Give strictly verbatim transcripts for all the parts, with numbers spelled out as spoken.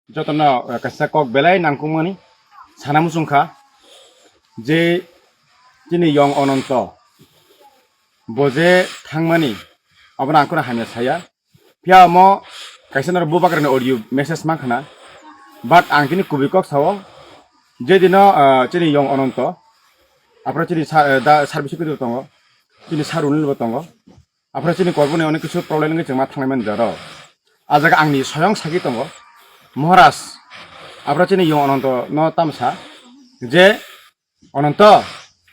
jotono, eh, kaisa kok belai nangkukmani sana muchung kha je chini yong Ononto bo je thangmani, abono ang kheno hamya saya. Phiya omo kaisa norok bubagrani audio message mankha na, but ang tini kubui kok sao, je dino, ah, chini yong Ononto, aphro chini sa-, eh, da service khe tongo, chini sarunil bo tongo, aphro chini korboni onek kisu problem wngwi chwngma thanglai mani jaro. A jaga angni soyong sagi tongo, Maharaj, aphro chini yong Ononto no tamsa je, Ononto,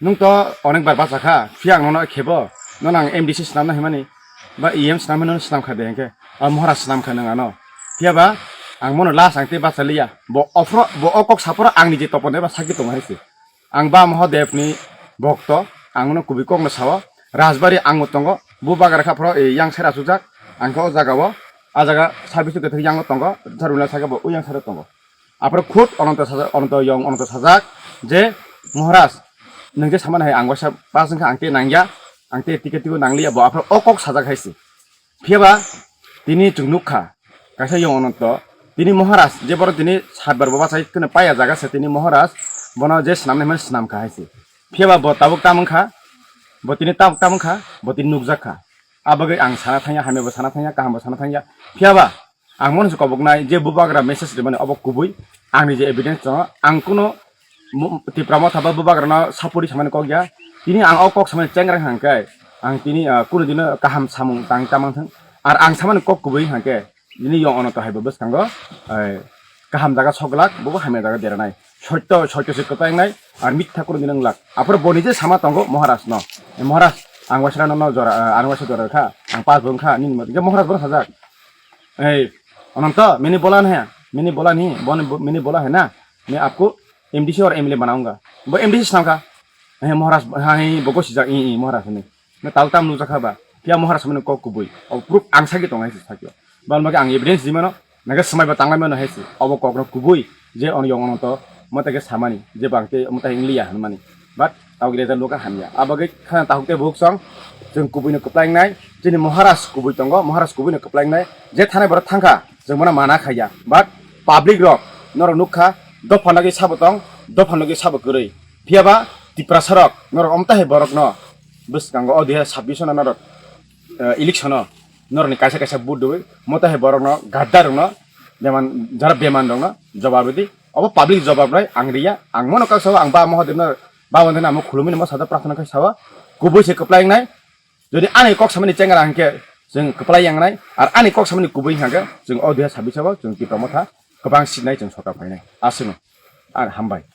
nwng to onek bar bacha kha, phiya ang nono khebo, nono ang M D C swnamna himani, ba E M swnam himani swnam kha de hinkhe, a Maharaj swnam kha nwng ano. Phiya ba ang mono last ang tei bacha liya, bo ophro, bo o kok saphoro angni je topon eba sakhi tongo hai se. Ang ba Mahadev ni bhokto, ang no kubui kok no sao, Rajbari ang bo tongo, bubagra kha phoro, e, yang sera sujak, ang khe o jaga o, a jaga service khe yang tongo, Dharuna saka bo, o yang sera tongo. Aphro khud Ononto sajak, Ononto yong Ononto sajak je, "Maharaj, nwng je samani hai ang waisa pass wngkha, ang tei nangya, ang tei ticket tigo nangliya," bo aphro o kok sajak hai se. Phiya ba tini chwng nuk kha, kaisa yong Ononto, tini Maharaj je borok tini satbar bo bachai kheno paya jaga se, tini Maharaj bono je swnamnai hwnmani swnam kha hai se. Phiya ba bo tabuk tam wngkha, bo tini tabuk tam wngkha, bo tini nukjak kha. A bagwi ang sana thangya, hamya bo sana thangya, kaham bo sana thangya. Phiya ba ang mono se koboknai je bubagra message rimani obo kubui, angni je evidence tongo, ang kuno mu-, Tipra Motha ba bubagrano sapori samani kok ya. Tini ang o kok samani chengra hwnkhe ang tini, ah, kuno dino kaham samung tang tamang thang. Ar ang samani kok kubui hwnkhe tini yong Ononto hai bo bwskango, eh, kaham jaga sok glak, bobo hamya jaga deranai. Sotto, sotto se kwplangnai, ar mitha kuno dino wng glak. Aphro boni je sama tongo Maharaj no. Eh, Maharaj, ang waisa no, no jora, eh, ang waisa jora kha, ang pas bo wngkha, nini mothe. Maharaj bono sajak. Ei, Ononto, mini bola nahi, mini bola nahi, boni bo-, mini bola hai na, main aapko M D C aur M L A banaunga. Bo M D C swnam kha. Ei, Maharaj, hai, bo gosi jak, i, i, Maharaj ni. Na tal tam nukjak kha ba. Phiya Maharaj mani kok kubui. O proof ang sagi tongo hai se sakyo. Ban bagi ang evidence di mano, naga swmai ba tanglai mano hai se. Obo kok no kubui, je on yong Ononto, mata ke samani, je bang te mata hingliya hanmani. But tau gre jan loka hamya. Abagwi khana tahuk te buk song, jeng kubui no kwplaingnai, chini Maharaj kubui tongo, Maharaj kubui no kwplaingnai, je thanai borok thangkha, jeng bono mana khaiya. But public rok, norok nukha, dopha nogwi sabo tong, dopha nogwi sabo kwrwi. Phiya ba Tiprasa rok, norok omta hai borok no, bwskango o dui hazar sabbish no norok, eh, election o, norok ni kaisa kaisa vote dui, mota hai borok no, gadda rok no, beman, jara beman rok no, jawab rwdi. Obo public jawab nai, ang riya, ang mono kak sao, ang ba Mahadev no, ba wante na amo khulumui no mo sada prarthana khai sao, kubui se kwplai wngnai. Jodi ani kok samani chengra hwnkhe, chwng kwplai yang nai, ar ani kok samani kubui hwnkhe, chwng o dui hazar sabbish o, chwng Tipra Motha, kwbang seat nai chwng sorkar phainai. Aswkno, ar hambai.